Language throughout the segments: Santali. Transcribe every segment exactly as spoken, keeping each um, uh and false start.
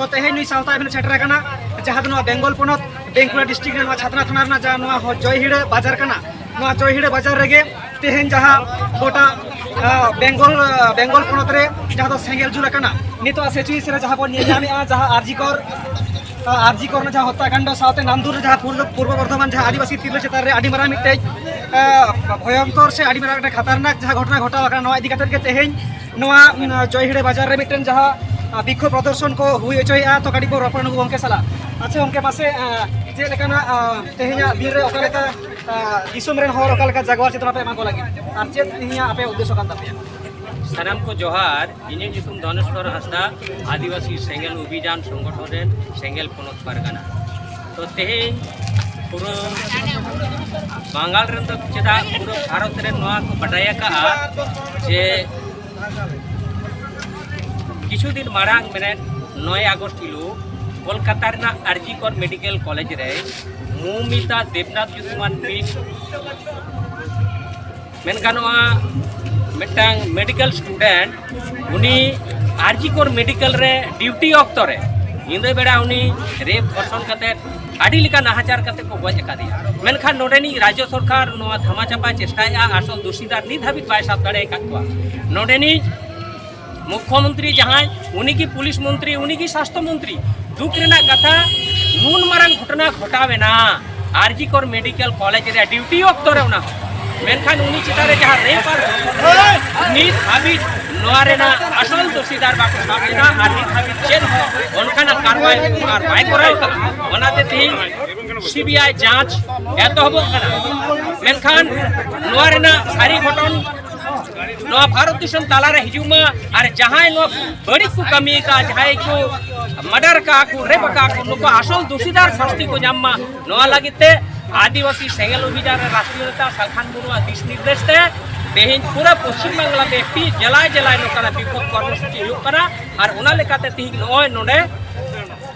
ᱛᱮᱦᱮᱧ ᱱᱩᱭ ᱥᱟᱶᱛᱟ ᱟᱵᱤᱱ ᱥᱮᱴᱮᱨ ᱟᱠᱟᱱᱟ, ᱡᱟᱦᱟᱸ ᱫᱚ ᱱᱚᱣᱟ ᱵᱮᱝᱜᱚᱞ ᱯᱚᱱᱚᱛ ᱵᱮᱝᱠᱩᱲᱟ ᱰᱤᱥᱴᱨᱤᱠᱴ ᱨᱮ ᱱᱚᱣᱟ ᱪᱷᱟᱛᱱᱟ ᱛᱷᱟᱱᱟ ᱨᱮᱱᱟᱜ ᱡᱟᱦᱟᱸ ᱱᱚᱣᱟ ᱦᱚ-, ᱡᱚᱭᱦᱤᱲᱟᱹ ᱵᱟᱡᱟᱨ ᱠᱟᱱᱟ᱾ ᱱᱚᱣᱟ ᱡᱚᱭᱦᱤᱲᱟᱹ ᱵᱟᱡᱟᱨ ᱨᱮᱜᱮ ᱛᱮᱦᱮᱧ ᱡᱟᱦᱟᱸ ᱜᱚᱴᱟ, ᱟ, ᱵᱮᱝᱜᱚᱞ, ᱟ, ᱵᱮᱝᱜᱚᱞ ᱯᱚᱱᱚᱛ ᱨᱮ ᱡᱟᱦᱟᱸ ᱫᱚ ᱥᱮᱸᱜᱮᱞ ᱡᱩᱞ ᱟᱠᱟᱱᱟ, ᱱᱤᱛᱚᱜ ᱥᱤᱪᱩᱭᱮᱥᱚᱱ ᱨᱮ ᱡᱟᱦᱟᱸ ᱵᱚᱱ ᱧᱮᱞ ᱧᱟᱢᱮᱫᱼᱟ, ᱡᱟᱦᱟᱸ ᱟᱨᱡᱤ ᱠᱚᱨ, ᱟ, ᱟᱨᱡᱤ ᱠᱚᱨ ᱨᱮᱱᱟᱜ ᱡᱟᱦᱟᱸ ᱦᱚᱛᱛᱟᱠᱟᱱᱰ ᱥᱟᱶᱛᱮ ᱱᱟᱱᱫᱩᱨ ᱨᱮ ᱡᱟᱦᱟᱸ ᱯᱩᱨᱵᱚ, ᱯᱩᱨᱵᱚ ᱵᱚᱨᱫᱷᱚᱢᱟᱱ ᱡᱟᱦᱟᱸ ᱟᱹᱫᱤᱵᱟᱹᱥᱤ ᱛᱤᱨᱞᱟᱹ ᱪᱮᱛᱟᱱ ᱨᱮ ᱟᱹᱰᱤ ᱢᱟᱨᱟᱝ ᱢᱤᱫᱴᱮᱡ, ᱟ, ᱵᱷᱚᱭᱚᱝᱠᱚᱨ ᱥᱮ ᱟᱹᱰᱤ ᱢᱟᱨᱟᱝ ᱢᱤᱫᱴᱮᱡ ᱠᱷᱟᱛᱟᱨᱱᱟᱠ ᱡᱟᱦᱟᱸ ᱜᱷᱚᱴᱚᱱᱟ ᱜᱷᱚᱴᱟᱣ ᱟᱠᱟᱱᱟ, ᱱᱚᱣᱟ ᱤᱫᱤ ᱠᱟᱛᱮᱫ ᱜᱮ ᱛᱮᱦᱮᱧ ᱱᱚᱣᱟ, ᱩᱢ, ᱡᱚᱭᱦᱤᱲᱟᱹ ᱵᱟᱡᱟᱨ ᱨᱮ ᱢᱤᱫᱴᱮᱱ ᱡᱟᱦᱟᱸ, ᱟ, ᱵᱤᱠᱠᱷᱳᱵ ᱯᱨᱚᱫᱚᱨᱥᱚᱱ ᱠᱚ ᱦᱩᱭ ᱦᱚᱪᱚᱭᱮᱫᱼᱟ, ᱛᱚ ᱠᱟᱹᱴᱤᱡ ᱵᱚᱱ ᱨᱚᱯᱚᱲ ᱱᱩᱠᱩ ᱜᱚᱢᱠᱮ ᱥᱟᱞᱟᱜ᱾ ᱟᱪᱪᱷᱟ ᱜᱚᱢᱠᱮ, ᱢᱟᱥᱮ, ᱟ, ᱪᱮᱫ ᱞᱮᱠᱟᱱᱟᱜ, ᱟ, ᱛᱮᱦᱮᱧᱟᱜ ᱫᱤᱱ ᱨᱮ ᱚᱠᱟ ᱞᱮᱠᱟ, ᱟ, ᱫᱤᱥᱚᱢ ᱨᱮᱱ ᱦᱚᱲ ᱚᱠᱟ ᱞᱮᱠᱟ ᱡᱟᱜᱣᱟᱨ ᱪᱮᱛᱟᱱ ᱟᱯᱮ ᱮᱢᱟ ᱠᱚ ᱞᱟᱹᱜᱤᱫ, ᱟᱨ ᱪᱮᱫ ᱛᱮᱦᱮᱧᱟᱜ ᱟᱯᱮ ᱩᱫᱽᱫᱮᱥᱥᱚ ᱠᱟᱱ ᱛᱟᱯᱮᱭᱟ? ᱥᱟᱱᱟᱢ ᱠᱚ ᱡᱚᱦᱟᱨ᱾ ᱤᱧᱟᱹᱜ ᱧᱩᱛᱩᱢ ᱫᱷᱚᱱᱮᱥᱣᱚᱨ ᱦᱟᱸᱥᱫᱟ, ᱟᱹᱫᱤᱵᱟᱹᱥᱤ ᱥᱮᱸᱜᱮᱞ ᱚᱵᱷᱤᱡᱟᱱ ᱥᱚᱝᱜᱚᱴᱷᱚᱱ ᱨᱮᱱ ᱥᱮᱸᱜᱮᱞ ᱯᱚᱱᱚᱛ ᱯᱟᱨᱜᱟᱱᱟ᱾ ᱛᱚ ᱛᱮᱦᱮᱧ ᱯᱩᱨᱟᱹ ᱵᱟᱝᱜᱟᱞ ᱨᱮᱱ ᱫᱚ ᱪᱮᱫᱟᱜ, ᱯᱩᱨᱟᱹ ᱵᱷᱟᱨᱚᱛ ᱨᱮᱱ ᱱᱚᱣᱟ ᱠᱚ ᱵᱟᱰᱟᱭ ᱟᱠᱟᱫᱼᱟ ᱡᱮ ᱠᱤᱪᱷᱩ ᱫᱤᱱ ᱢᱟᱲᱟᱝ, ᱢᱮᱱᱮᱫ ᱱᱚᱭ ᱟᱜᱚᱥᱴ ᱦᱤᱞᱳᱜ ᱠᱳᱞᱠᱟᱛᱟ ᱨᱮᱱᱟᱜ ᱟᱨᱡᱤ ᱠᱚᱨ ᱢᱮᱰᱤᱠᱮᱞ ᱠᱚᱞᱮᱡᱽ ᱨᱮ ᱢᱳᱢᱤᱛᱟ ᱫᱮᱵᱽᱱᱟᱛᱷ ᱧᱩᱛᱩᱢᱟᱱ ᱢᱤᱫ, ᱢᱮᱱ ᱜᱟᱱᱚᱜᱼᱟ, ᱢᱤᱫᱴᱟᱝ ᱢᱮᱰᱤᱠᱮᱞ ᱥᱴᱩᱰᱮᱱᱴ, ᱩᱱᱤ ᱟᱨᱡᱤ ᱠᱚᱨ ᱢᱮᱰᱤᱠᱮᱞ ᱨᱮ ᱰᱤᱭᱩᱴᱤ ᱚᱠᱛᱚ ᱨᱮ ᱧᱤᱫᱟᱹ ᱵᱮᱲᱟ ᱩᱱᱤ ᱨᱮᱯ ᱫᱷᱚᱨᱥᱚᱱ ᱠᱟᱛᱮ ᱟᱹᱰᱤ ᱞᱮᱠᱟ ᱱᱟᱦᱟᱪᱟᱨ ᱠᱟᱛᱮ ᱠᱚ ᱜᱚᱡ ᱟᱠᱟᱫᱮᱭᱟ᱾ ᱢᱮᱱᱠᱷᱟᱱ ᱱᱚᱰᱮᱱᱤᱡ ᱨᱟᱡᱽᱡᱚ ᱥᱚᱨᱠᱟᱨ ᱱᱚᱣᱟ ᱫᱷᱟᱢᱟ ᱪᱟᱯᱟ ᱪᱮᱥᱴᱟᱭᱮᱫᱼᱟ, ᱟᱥᱚᱞ ᱫᱩᱥᱤᱫᱟᱨ ᱱᱤᱛ ᱦᱟᱹᱵᱤᱡ ᱵᱟᱭ ᱥᱟᱵ ᱫᱟᱲᱮ ᱟᱠᱟᱫ ᱠᱚᱣᱟ᱾ ᱱᱚᱰᱮᱱᱤᱡ ᱢᱩᱠᱠᱷᱚᱢᱚᱱᱛᱨᱤ ᱡᱟᱦᱟᱸᱭ, ᱩᱱᱤ ᱜᱮ ᱯᱩᱞᱤᱥ ᱢᱚᱱᱛᱨᱤ, ᱩᱱᱤ ᱜᱮ ᱥᱟᱥᱛᱷᱚ ᱢᱚᱱᱛᱨᱤ᱾ ᱫᱩᱠ ᱨᱮᱱᱟᱜ ᱠᱟᱛᱷᱟ, ᱱᱩᱱ ᱢᱟᱨᱟᱝ ᱜᱷᱚᱴᱚᱱᱟ ᱜᱷᱚᱴᱟᱣ ᱮᱱᱟ ᱟᱨᱡᱤ ᱠᱚᱨ ᱢᱮᱰᱤᱠᱮᱞ ᱠᱚᱞᱮᱡᱽ ᱨᱮ ᱰᱤᱭᱩᱴᱤ ᱚᱠᱛᱚ ᱨᱮ, ᱚᱱᱟ ᱦᱚᱸ᱾ ᱢᱮᱱᱠᱷᱟᱱ ᱩᱱᱤ ᱪᱮᱛᱟᱱ ᱨᱮ ᱡᱟᱦᱟᱸ ᱨᱮᱯ ᱟᱨ ᱱᱤᱛ ᱦᱟᱹᱵᱤᱡ ᱱᱚᱣᱟ ᱨᱮᱱᱟᱜ ᱟᱥᱚᱞ ᱫᱳᱥᱤᱫᱟᱨ ᱵᱟᱠᱚ ᱥᱟᱵ ᱞᱮᱫᱟ ᱟᱨ ᱱᱤᱛ ᱦᱟᱹᱵᱤᱡ ᱪᱮᱫ ᱦᱚᱸ ᱚᱱᱠᱟᱱᱟᱜ ᱠᱟᱨᱣᱟᱭ ᱥᱚᱨᱠᱟᱨ ᱵᱟᱭ ᱠᱚᱨᱟᱣ ᱠᱟᱫᱟ᱾ ᱚᱱᱟᱛᱮ ᱛᱮᱦᱮᱧ ᱥᱤᱵᱤᱟᱭ ᱡᱟᱸᱪ ᱮᱛᱚᱦᱚᱵᱚᱜ ᱠᱟᱱᱟ, ᱢᱮᱱᱠᱷᱟᱱ ᱱᱚᱣᱟ ᱨᱮᱱᱟᱜ ᱥᱟᱹᱨᱤ ᱜᱷᱚᱴᱚᱱ ᱱᱚᱣᱟ ᱵᱷᱟᱨᱚᱛ ᱫᱤᱥᱚᱢ ᱛᱟᱞᱟᱨᱮ ᱦᱤᱡᱩᱜ ᱢᱟ, ᱟᱨ ᱡᱟᱦᱟᱸᱭ ᱱᱚᱣᱟ ᱵᱟᱹᱲᱤᱡ ᱠᱚ ᱠᱟᱹᱢᱤᱭᱮᱫᱟ, ᱡᱟᱦᱟᱸᱭ ᱠᱚ ᱢᱟᱰᱟᱨ ᱠᱟᱜᱼᱟ ᱠᱚ, ᱨᱮᱯ ᱟᱠᱟᱫ ᱠᱚ, ᱱᱩᱠᱩ ᱟᱥᱚᱞ ᱫᱩᱥᱤᱫᱟᱨ ᱥᱟᱥᱛᱤ ᱠᱚ ᱧᱟᱢ ᱢᱟ, ᱱᱚᱣᱟ ᱞᱟᱹᱜᱤᱫ ᱛᱮ ᱟᱹᱫᱤᱵᱟᱹᱥᱤ ᱥᱮᱸᱜᱮᱞ ᱚᱵᱷᱤᱡᱟᱱ ᱨᱮ ᱨᱟᱥᱴᱨᱤᱭᱚ ᱱᱮᱛᱟ ᱥᱟᱞᱠᱷᱟᱱ ᱢᱩᱨᱢᱩᱣᱟᱜ ᱫᱤᱥ ᱱᱤᱨᱫᱮᱥ ᱛᱮ ᱛᱮᱦᱮᱧ ᱯᱩᱨᱟᱹ ᱯᱚᱥᱪᱤᱢ ᱵᱟᱝᱞᱟ ᱛᱮ ᱮᱠᱴᱤ ᱡᱮᱞᱟᱭ ᱡᱮᱞᱟᱭ ᱱᱚᱝᱠᱟᱱᱟᱜ ᱵᱤᱠᱷᱳᱵ ᱠᱚᱨᱢᱚᱥᱩᱪᱤ ᱦᱩᱭᱩᱜ ᱠᱟᱱᱟ᱾ ᱟᱨ ᱚᱱᱟ ᱞᱮᱠᱟᱛᱮ ᱛᱮᱦᱮᱧ ᱱᱚᱜᱼᱚᱭ ᱱᱚᱰᱮ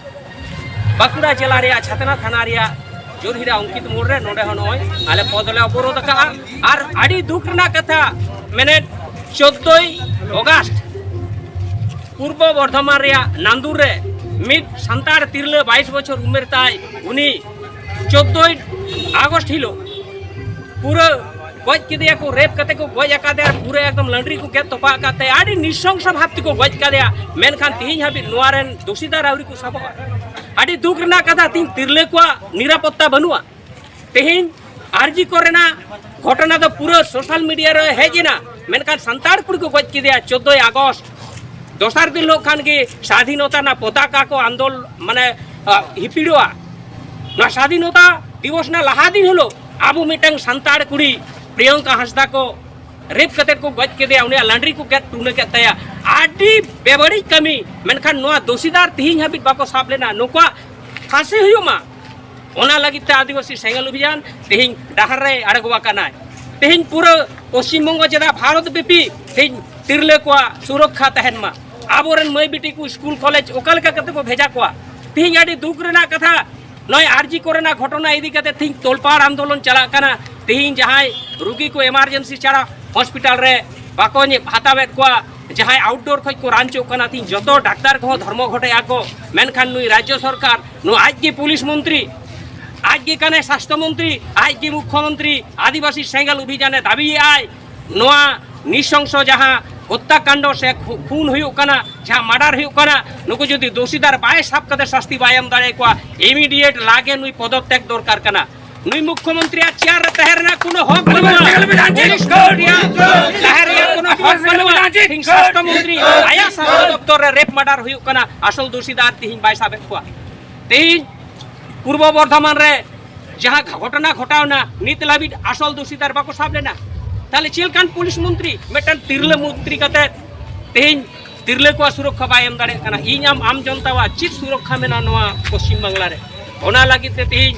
ᱵᱟᱸᱠᱩᱲᱟ ᱡᱮᱞᱟ ᱨᱮᱭᱟᱜ ᱪᱷᱟᱛᱱᱟ ᱛᱷᱟᱱᱟ ᱨᱮᱭᱟᱜ ᱡᱳᱨᱦᱤᱨᱟ ᱚᱝᱠᱤᱛ ᱢᱳᱲ ᱨᱮ ᱱᱚᱰᱮ ᱦᱚᱸ ᱱᱚᱜᱼᱚᱭ ᱟᱞᱮ ᱯᱚᱫᱽ ᱞᱮ ᱚᱵᱚᱨᱳᱫᱷ ᱟᱠᱟᱫᱼᱟ᱾ ᱟᱨ ᱟᱹᱰᱤ ᱫᱩᱠ ᱨᱮᱱᱟᱜ ᱠᱟᱛᱷᱟ, ᱢᱮᱱᱮᱫ ᱪᱳᱫᱽᱫᱳᱭ ᱚᱜᱟᱥᱴ ᱯᱩᱨᱵᱚ ᱵᱚᱨᱫᱷᱚᱢᱟᱱ ᱨᱮᱭᱟᱜ ᱱᱟᱱᱫᱩᱨ ᱨᱮ ᱢᱤᱫ ᱥᱟᱱᱛᱟᱲ ᱛᱤᱨᱞᱟᱹ ᱵᱟᱭᱤᱥ ᱵᱚᱪᱷᱚᱨ ᱩᱢᱮᱨ ᱛᱟᱭ, ᱩᱱᱤ ᱪᱳᱫᱽᱫᱳᱭ ᱟᱜᱚᱥᱴ ᱦᱤᱞᱳᱜ ᱯᱩᱨᱟᱹ ᱜᱚᱡ ᱠᱮᱫᱮᱭᱟ ᱠᱚ, ᱨᱮᱯ ᱠᱟᱛᱮ ᱠᱚ ᱜᱚᱡ ᱟᱠᱟᱫᱮᱭᱟ, ᱯᱩᱨᱟᱹ ᱮᱠᱫᱚᱢ ᱞᱟᱸᱰᱨᱤ ᱠᱚ ᱜᱮᱫ ᱛᱚᱯᱟ ᱟᱠᱟᱫ ᱛᱟᱭᱟ, ᱟᱹᱰᱤ ᱱᱤᱥᱚᱝᱥᱚ ᱵᱷᱟᱵ ᱛᱮᱠᱚ ᱜᱚᱡ ᱠᱟᱫᱮᱭᱟ᱾ ᱢᱮᱱᱠᱷᱟᱱ ᱛᱮᱦᱮᱧ ᱦᱟᱹᱵᱤᱡ ᱱᱚᱣᱟ ᱨᱮᱱ ᱫᱳᱥᱤᱫᱟᱨ ᱟᱹᱣᱨᱤ ᱠᱚ ᱥᱟᱵᱚᱜᱼᱟ᱾ ᱟᱹᱰᱤ ᱫᱩᱠ ᱨᱮᱱᱟᱜ ᱠᱟᱛᱷᱟ, ᱛᱮᱦᱮᱧ ᱛᱤᱨᱞᱟᱹ ᱠᱚᱣᱟᱜ ᱱᱤᱨᱟᱯᱚᱛᱛᱟ ᱵᱟᱹᱱᱩᱜᱼᱟ᱾ ᱛᱮᱦᱮᱧ ᱟᱨᱡᱤ ᱠᱚᱨᱮᱱᱟᱜ ᱜᱷᱚᱴᱚᱱᱟ ᱫᱚ ᱯᱩᱨᱟᱹ ᱥᱳᱥᱟᱞ ᱢᱤᱰᱤᱭᱟ ᱨᱮ ᱦᱮᱡ ᱮᱱᱟ, ᱢᱮᱱᱠᱷᱟᱱ ᱥᱟᱱᱛᱟᱲ ᱠᱩᱲᱤ ᱠᱚ ᱜᱚᱡ ᱠᱮᱫᱮᱭᱟ ᱪᱳᱫᱽᱫᱳᱭ ᱟᱜᱚᱥᱴ᱾ ᱫᱚᱥᱟᱨ ᱫᱤᱱ ᱦᱤᱞᱳᱜ ᱠᱷᱟᱱ ᱜᱮ ᱥᱟᱫᱷᱤᱱᱚᱛᱟ ᱨᱮᱱᱟᱜ ᱯᱚᱛᱟᱠᱟ ᱠᱚ ᱟᱱᱫᱳᱞ ᱢᱟᱱᱮ ᱟ, ᱦᱤᱯᱤᱲᱚᱜᱼᱟ᱾ ᱱᱚᱣᱟ ᱥᱟᱫᱷᱤᱱᱚᱛᱟ ᱫᱤᱵᱚᱥ ᱨᱮᱱᱟᱜ ᱞᱟᱦᱟ ᱫᱤᱱ ᱦᱤᱞᱳᱜ ᱟᱵᱚ ᱢᱤᱫᱴᱟᱝ ᱥᱟᱱᱛᱟᱲ ᱠᱩᱲᱤ ᱯᱨᱤᱭᱚᱝᱠᱟ ᱦᱟᱸᱥᱫᱟ ᱠᱚ ᱨᱮᱯ ᱠᱟᱛᱮ ᱠᱚ ᱜᱚᱡ ᱠᱮᱫᱮᱭᱟ, ᱩᱱᱤᱭᱟᱜ ᱞᱟᱸᱰᱨᱤ ᱠᱚ ᱜᱮᱫ ᱴᱩᱱᱟᱹ ᱠᱮᱫ ᱛᱟᱭᱟ᱾ ᱟᱹᱰᱤ ᱵᱮᱵᱟᱹᱲᱤᱡ ᱠᱟᱹᱢᱤ, ᱢᱮᱱᱠᱷᱟᱱ ᱱᱚᱣᱟ ᱫᱳᱥᱤᱫᱟᱨ ᱛᱮᱦᱮᱧ ᱦᱟᱹᱵᱤᱡ ᱵᱟᱠᱚ ᱥᱟᱵ ᱞᱮᱱᱟ᱾ ᱱᱩᱠᱩᱣᱟᱜ ᱯᱷᱟᱸᱥᱤ ᱦᱩᱭᱩᱜ ᱢᱟ, ᱚᱱᱟ ᱞᱟᱹᱜᱤᱫ ᱛᱮ ᱟᱹᱫᱤᱵᱟᱹᱥᱤ ᱥᱮᱸᱜᱮᱞ ᱚᱵᱷᱤᱡᱟᱱ ᱛᱮᱦᱮᱧ ᱰᱟᱦᱟᱨ ᱨᱮ ᱟᱬᱜᱚ ᱟᱠᱟᱱᱟᱭ᱾ ᱛᱮᱦᱮᱧ ᱯᱩᱨᱟᱹ ᱯᱚᱥᱪᱤᱢ ᱵᱚᱝᱜᱚ ᱪᱮᱫᱟᱜ ᱵᱷᱟᱨᱚᱛ ᱵᱮᱯᱤ ᱛᱮᱦᱮᱧ ᱛᱤᱨᱞᱟᱹ ᱠᱚᱣᱟᱜ ᱥᱩᱨᱚᱠᱠᱷᱟ ᱛᱟᱦᱮᱱ ᱢᱟ, ᱟᱵᱚᱨᱮᱱ ᱢᱟᱹᱭ ᱵᱤᱴᱤ ᱠᱚ ᱥᱠᱩᱞ ᱠᱚᱞᱮᱡᱽ ᱚᱠᱟ ᱞᱮᱠᱟ ᱠᱟᱛᱮ ᱠᱚ ᱵᱷᱮᱡᱟ ᱠᱚᱣᱟ᱾ ᱛᱮᱦᱮᱧ ᱟᱹᱰᱤ ᱫᱩᱠ ᱨᱮᱱᱟᱜ ᱠᱟᱛᱷᱟ, ᱱᱚᱜᱼᱚᱭ ᱟᱨᱡᱤ ᱠᱚᱨᱮᱱᱟᱜ ᱜᱷᱚᱴᱚᱱᱟ ᱤᱫᱤ ᱠᱟᱛᱮ ᱛᱮᱦᱮᱧ ᱛᱚᱞᱯᱟᱲ ᱟᱱᱫᱳᱞᱚᱱ ᱪᱟᱞᱟᱜ ᱠᱟᱱᱟ᱾ ᱛᱮᱦᱮᱧ ᱡᱟᱦᱟᱸᱭ ᱨᱩᱜᱤ ᱠᱚ ᱮᱢᱟᱨᱡᱮᱱᱥᱤ ᱪᱷᱟᱲᱟ ᱦᱚᱥᱯᱤᱴᱟᱞ ᱨᱮ ᱵᱟᱠᱚ ᱧᱮ-, ᱦᱟᱛᱟᱣᱮᱫ ᱠᱚᱣᱟ, ᱡᱟᱦᱟᱸᱭ ᱟᱣᱩᱴᱰᱳᱨ ᱠᱷᱚᱱ ᱠᱚ ᱨᱟᱱ ᱦᱚᱪᱚᱜ ᱠᱟᱱᱟ, ᱛᱮᱦᱮᱧ ᱡᱚᱛᱚ ᱰᱟᱠᱛᱟᱨ ᱠᱚᱦᱚᱸ ᱫᱷᱚᱨᱢᱚ ᱜᱷᱚᱴᱮᱜᱼᱟ ᱠᱚ᱾ ᱢᱮᱱᱠᱷᱟᱱ ᱱᱩᱭ ᱨᱟᱡᱽᱡᱚ ᱥᱚᱨᱠᱟᱨ, ᱱᱩᱭ ᱟᱡ ᱜᱮ ᱯᱩᱞᱤᱥ ᱢᱚᱱᱛᱨᱤ, ᱟᱡ ᱜᱮ ᱠᱟᱱᱟᱭ ᱥᱟᱥᱛᱷᱚ ᱢᱚᱱᱛᱨᱤ, ᱟᱡ ᱜᱮ ᱢᱩᱠᱷᱭᱚ ᱢᱚᱱᱛᱨᱤ, ᱟᱹᱫᱤᱵᱟᱹᱥᱤ ᱥᱮᱸᱜᱮᱞ ᱚᱵᱷᱤᱡᱟᱱᱮ ᱫᱟᱹᱵᱤᱭᱮᱫᱼᱟᱭ᱾ ᱱᱚᱣᱟ ᱱᱤᱥᱚᱝᱥᱚ ᱡᱟᱦᱟᱸ ᱦᱚᱛᱛᱟ ᱠᱟᱱᱰᱚ ᱥᱮ ᱠᱷᱩ-, ᱠᱷᱩᱱ ᱦᱩᱭᱩᱜ ᱠᱟᱱᱟ, ᱡᱟᱦᱟᱸ ᱢᱟᱨᱰᱟᱨ ᱦᱩᱭᱩᱜ ᱠᱟᱱᱟ, ᱱᱩᱠᱩ ᱡᱩᱫᱤ ᱫᱳᱥᱤᱫᱟᱨ ᱵᱟᱭ ᱥᱟᱵ ᱠᱟᱛᱮ ᱥᱟᱥᱛᱤ ᱵᱟᱭ ᱮᱢ ᱫᱟᱲᱮᱭᱟᱠᱚᱣᱟ, ᱤᱢᱤᱰᱤᱭᱮᱴ ᱞᱟᱜᱮ ᱱᱩᱭ ᱯᱚᱫᱚᱛᱛᱮᱜ ᱫᱚᱨᱠᱟᱨ ᱠᱟᱱᱟ᱾ ᱱᱩᱭ ᱢᱩᱠᱷᱭᱚᱢᱚᱱᱛᱨᱤᱭᱟᱜ ᱪᱮᱭᱟᱨ ᱨᱮ ᱛᱟᱦᱮᱸ ᱨᱮᱱᱟᱜ ᱠᱳᱱᱳ ᱦᱚᱠ ᱵᱟᱹᱱᱩᱜᱼᱟ᱾ ᱯᱩᱞᱤᱥ ᱨᱮᱭᱟᱜ ᱛᱟᱦᱮᱸ ᱨᱮᱭᱟᱜ ᱠᱳᱱᱳ ᱦᱚᱠ ᱵᱟᱹᱱᱩᱜᱼᱟ᱾ ᱛᱮᱦᱮᱧ ᱥᱟᱥᱛᱷᱚ ᱢᱚᱱᱛᱨᱤ ᱟᱭᱟᱜ ᱥᱟᱥᱛᱷᱚ ᱫᱚᱯᱛᱚᱨ ᱨᱮ ᱨᱮᱯ ᱢᱟᱨᱰᱟᱨ ᱦᱩᱭᱩᱜ ᱠᱟᱱᱟ, ᱟᱥᱚᱞ ᱫᱳᱥᱤᱫᱟᱨ ᱛᱮᱦᱮᱧ ᱵᱟᱭ ᱥᱟᱵᱮᱫ ᱠᱚᱣᱟ᱾ ᱛᱮᱦᱮᱧ ᱯᱩᱨᱵᱚ ᱵᱚᱨᱫᱷᱚᱢᱟᱱ ᱨᱮ ᱡᱟᱦᱟᱸ ᱜᱷᱚᱴᱚᱱᱟ ᱜᱷᱚᱴᱟᱣᱱᱟ, ᱱᱤᱛ ᱞᱟᱹᱵᱤᱫ ᱟᱥᱚᱞ ᱫᱳᱥᱤᱫᱟᱨ ᱵᱟᱠᱚ ᱥᱟᱵ ᱞᱮᱱᱟ᱾ ᱛᱟᱦᱞᱮ ᱪᱮᱫ ᱞᱮᱠᱟᱱ ᱯᱩᱞᱤᱥ ᱢᱚᱱᱛᱨᱤ, ᱢᱤᱫᱴᱟᱝ ᱛᱤᱨᱞᱟᱹ ᱢᱚᱱᱛᱨᱤ ᱠᱟᱛᱮ ᱛᱮᱦᱮᱧ ᱛᱤᱨᱞᱟᱹ ᱠᱚᱣᱟᱜ ᱥᱩᱨᱚᱠᱠᱷᱟ ᱵᱟᱭ ᱮᱢ ᱫᱟᱲᱮᱭᱟᱜ ᱠᱟᱱᱟ? ᱤᱧ ᱟᱢ, ᱟᱢ ᱡᱚᱱᱛᱟᱣᱟᱜ ᱪᱮᱫ ᱥᱩᱨᱚᱠᱠᱷᱟ ᱢᱮᱱᱟᱜᱼᱟ ᱱᱚᱣᱟ ᱯᱚᱥᱪᱤᱢ ᱵᱟᱝᱞᱟ ᱨᱮ? ᱚᱱᱟ ᱞᱟᱹᱜᱤᱫ ᱛᱮ ᱛᱮᱦᱮᱧ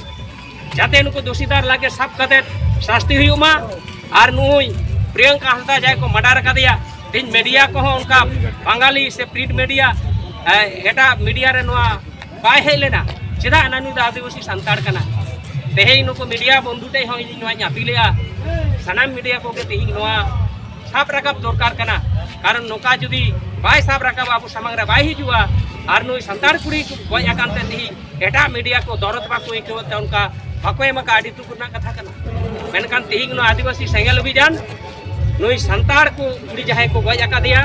ᱡᱟᱛᱮ ᱱᱩᱠᱩ ᱫᱳᱥᱤᱫᱟᱨ ᱞᱟᱜᱮ ᱥᱟᱵ ᱠᱟᱛᱮ ᱥᱟᱥᱛᱤ ᱦᱩᱭᱩᱜ ᱢᱟ᱾ ᱟᱨ ᱱᱩᱭ ᱯᱨᱤᱭᱚᱝᱠᱟ ᱦᱟᱸᱥᱫᱟ ᱡᱟᱦᱟᱸᱭ ᱠᱚ ᱢᱟᱨᱰᱟᱨ ᱟᱠᱟᱫᱮᱭᱟ, ᱛᱮᱦᱮᱧ ᱢᱤᱰᱤᱭᱟ ᱠᱚᱦᱚᱸ ᱚᱱᱠᱟ ᱵᱟᱝᱜᱟᱞᱤ ᱥᱮ ᱯᱨᱤᱱᱴ ᱢᱤᱰᱤᱭᱟ, ᱮ, ᱮᱴᱟᱜ ᱢᱤᱰᱤᱭᱟ ᱨᱮ ᱱᱚᱣᱟ ᱵᱟᱭ ᱦᱮᱡ ᱞᱮᱱᱟ᱾ ᱪᱮᱫᱟᱜ ᱱᱟ ᱱᱩᱭ ᱫᱚ ᱟᱹᱫᱤᱵᱟᱹᱥᱤ ᱥᱟᱱᱛᱟᱲ ᱠᱟᱱᱟ? ᱛᱮᱦᱮᱧ ᱱᱩᱠᱩ ᱢᱤᱰᱤᱭᱟ ᱵᱚᱱᱫᱷᱩ ᱴᱷᱮᱡ ᱦᱚᱸ ᱤᱧ ᱱᱚᱣᱟᱧ ᱟᱹᱯᱤᱞᱮᱜᱼᱟ, ᱥᱟᱱᱟᱢ ᱢᱤᱰᱤᱭᱟ ᱠᱚᱜᱮ ᱛᱮᱦᱮᱧ ᱱᱚᱣᱟ ᱥᱟᱵ ᱨᱟᱠᱟᱵ ᱫᱚᱨᱠᱟᱨ ᱠᱟᱱᱟ᱾ ᱠᱟᱨᱚᱱ ᱱᱚᱝᱠᱟ ᱡᱩᱫᱤ ᱵᱟᱭ ᱥᱟᱵ ᱨᱟᱠᱟᱵᱟ, ᱟᱵᱚ ᱥᱟᱢᱟᱝ ᱨᱮ ᱵᱟᱭ ᱦᱤᱡᱩᱜᱼᱟ, ᱟᱨ ᱱᱩᱭ ᱥᱟᱱᱛᱟᱲ ᱠᱩᱲᱤ ᱠᱚ ᱜᱚᱡ ᱟᱠᱟᱱ ᱛᱮ ᱛᱮᱦᱮᱧ ᱮᱴᱟᱜ ᱢᱤᱰᱤᱭᱟ ᱠᱚ ᱫᱚᱨᱚᱫ ᱵᱟᱠᱚ ᱟᱹᱭᱠᱟᱹᱣᱮᱫ ᱛᱮ ᱚᱱᱠᱟ ᱵᱟᱠᱚ ᱮᱢ ᱟᱠᱟᱫ, ᱟᱹᱰᱤ ᱫᱩᱠ ᱨᱮᱱᱟᱜ ᱠᱟᱛᱷᱟ ᱠᱟᱱᱟ᱾ ᱢᱮᱱᱠᱷᱟᱱ ᱛᱮᱦᱮᱧ ᱱᱚᱣᱟ ᱟᱹᱫᱤᱵᱟᱹᱥᱤ ᱥᱮᱸᱜᱮᱞ ᱚᱵᱷᱤᱡᱟᱱ ᱱᱩᱭ ᱥᱟᱱᱛᱟᱲ ᱠᱚ ᱠᱩᱲᱤ ᱡᱟᱦᱟᱸᱭ ᱠᱚ ᱜᱚᱡ ᱟᱠᱟᱫᱮᱭᱟ,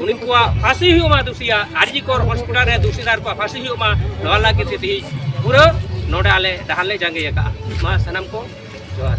ᱩᱱᱠᱩᱣᱟᱜ ᱯᱷᱟᱸᱥᱤ ᱦᱩᱭᱩᱜ ᱢᱟ, ᱫᱩᱥᱤᱭᱟᱜ ᱟᱨ ᱡᱤ ᱠᱚᱨ ᱦᱚᱥᱯᱤᱴᱟᱞ ᱨᱮ ᱫᱩᱥᱤᱫᱟᱨ ᱠᱚᱣᱟᱜ ᱯᱷᱟᱸᱥᱤ ᱦᱩᱭᱩᱜ ᱢᱟ, ᱱᱚᱣᱟ ᱞᱟᱹᱜᱤᱫ ᱛᱮ ᱛᱮᱦᱮᱧ ᱯᱩᱨᱟᱹ ᱱᱚᱰᱮ ᱟᱞᱮ ᱰᱟᱦᱟᱨ ᱞᱮ ᱡᱟᱸᱜᱮ ᱟᱠᱟᱫᱼᱟ᱾ ᱢᱟ ᱥᱟᱱᱟᱢ ᱠᱚ ᱡᱚᱦᱟᱨ᱾